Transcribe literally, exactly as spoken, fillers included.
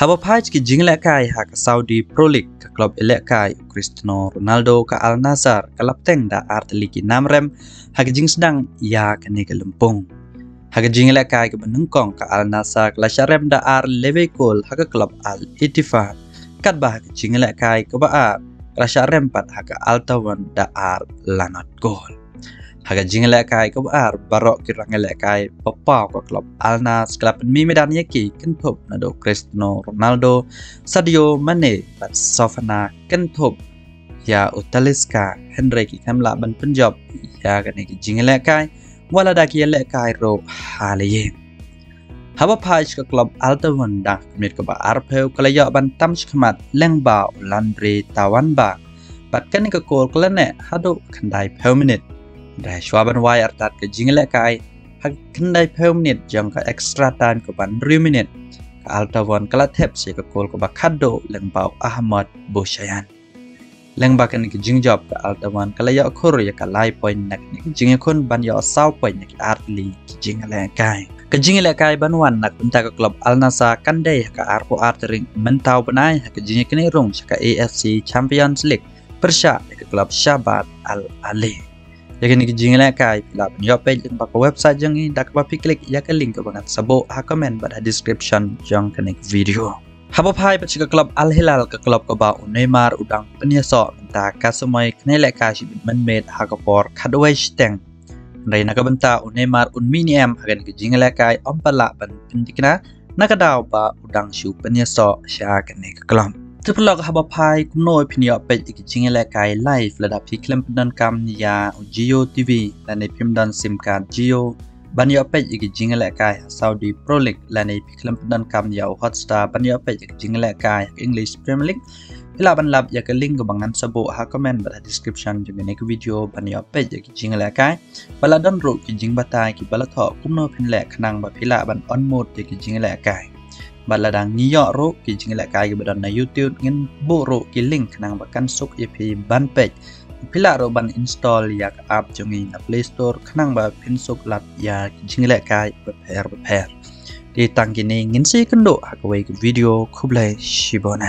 Haba phai ki jinglehkai ha ka Saudi Pro League, ka klub ïalehkai u Cristiano Ronaldo ka Al Nassr ka la bteng da ar tylli ki nam rem ha ka jingsdang ïa kane ka lympung. Ha ka jinglehkai kaba nyngkong ka Al Nassr ka la shah rem da ar lewei kol ha ka klub Al Ettifaq. Katba ha ka jinglehkai kaba ar ka la shah rem pat ha ka Al Taawoun da ar lanot kol. Ha ka jinglehkai kaba ar baroh ki rangïalehkai ba paw ka klub Al Nassr ka la pynmih madan ïa ki kynthup naduh Cristiano Ronaldo, Sadio Mane bad Sofana kynthup ïa u Talisca, hynrei kim lah ban pynjop ïa kane ka jinglehkai wat la da ki ïalehkai ruh ha la ïing. Haba phai ka klub Al Taawoun dang ha ka minit kaba arphew ka la ïoh ban tam shakhmat lyngba u Landry Tawamba bad kane ka kol ka la neh haduh khyndaiphew minit. Hynrei shwa ban wai artat ka jinglehkai ha khyndaiphew minit jong ka extra time kaba hynriew minit, ka Al Taawoun ka la thep sa ka kol kaba khatduh lyngba u Ahmad Bouchayan. Lyngba kane ka jingjop ka Al Taawoun ka la ïoh khur ïa ka lai point na kane ka jingïakhun ban ïoh saw point na ki ar tylli ki jinglehkai. Ka jinglehkai ban wan na ka bynta ka klub Al Nassr kan dei ha ka arphew ar tarik mynta u bnai ha ka jingïaknieh rung sha ka A F C Champions League pyrshah ïa ka klub Shabab Al Ahli. Ïa kane ka jinglehkai phi lah ban ïoh peit lyngba ka website jong ngi da kaba phi klik ïa ka link kaba ngan sa buh ha comment bad ha description jong kane ka video. Haba phai pat sha ka klub Al Hilal, ka klub kaba u Neymar u dang pynïasoh mynta ka samoi ka neh lehkai shibit mynmiet ha ka por khatwei shiteng. Hynrei na ka bynta u Neymar un mih ne em ha kane ka jinglehkai ym pat lah ban pynthikna na ka daw ba u dang shu pynïasoh sha kane ka klub. To paralok, haba phai kumno phin ïoh peit ïa ka jinglehkai live lada phi khlem pyndonkam ïa u Jio T V lane phim don sim card Jio ban ïoh peit ïa ka jinglehkai ha Saudi Pro League lane phi khlem pyndonkam ïa u Hotstar ban ïoh peit ïa ka jinglehkai ha ka English Premier League. Phi lah ban lap ïa ka link kaba ngan sa buh ha comment bad ha description jong kane ka video ban ïoh peit ïa ka jinglehkai. Bad la don ruh ki jingbatai kiba la thoh kumno phin leh khnang ba phi lah ban on mode ïa ki jinglehkai. Bad lada ngi ïoh ruh ki jinglehkai kiba don na YouTube, ngin buh ruh ki link khnang ba kan suk ïa phi ban peit. Phi lah ruh ban install ïa ka app jong ngi na Play Store khnang ba phin suk lap ïa ki jinglehkai bapher bapher. Te tang kine, ngin sa ïakynduh ha kawei ka video. Khublei shibun.